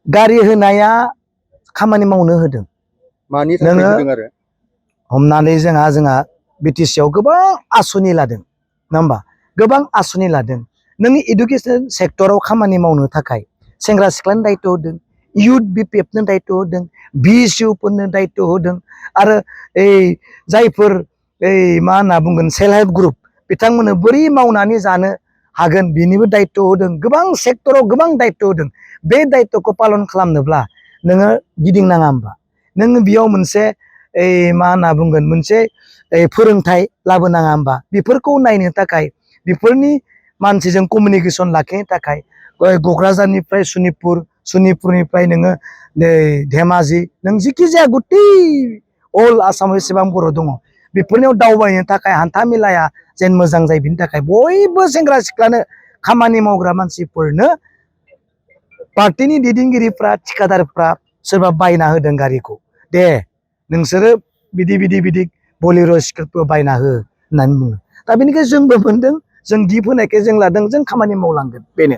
गारि होनाया खामानि मावनो होदों मानि थाखाय होदों आरो हमनानै जोंहा बिटिसिआव गोबां आसनि लादों नङा होमबा गोबां आसनि लादों नोंनि एडुकेशन सेक्टराव खामानि मावनो थाखाय सेंग्रा सिख्लानि दायित्व होदों इयुथ बिपिएफनो दायित्व होदों बिएसइउफोरनो दायित्व होदों आरो जायफोर मा होनना बुंगोन सेल्फ हेल्प ग्रुप बिथांमोननो बोरै मावनानै जानो हागोन बिनिबो दायित्व होदों गोबां सेक्टराव गोबां दायित्व होदों बे दायित्वखौ पालन खालामनोब्ला नोङो गिदिंनाङा होमबा नोङो बेयाव मोनसे मा होनना बुंगोन मोनसे फोरोंथाइ लाबोनाङा होमबा बेफोरखौ नायनो थाखाय बेफोरनि मानसिजों कमिउनिकेसन लाखिनो थाखाय क'क्राझारनिफ्राय सनितपुरनिफ्राय नोङो धेमाजि नों जिखि जाया गथै अल आसामाव एसेबां बर' दङ बेफोरनियाव दावबायनो थाखाय हान्था मेलाया जेन मोजां जायो बिनि थाखाय बयबो सेंग्रा सिख्लानो खामानि मावग्रा मानसिफोरनो पार्टिनि दैदेनगिरिफ्रा थिखादारफ्रा सोरबा बायना होदों गारिखौ दे नोंसोरो बिदि बलेर' स्कर्पिय बायना हो होननानै बुङो दा बेनिखायनो जोंबो मोनदों जों गिफ्ट होनायखाय जों लादों जों खामानि मावलांगोन बेनो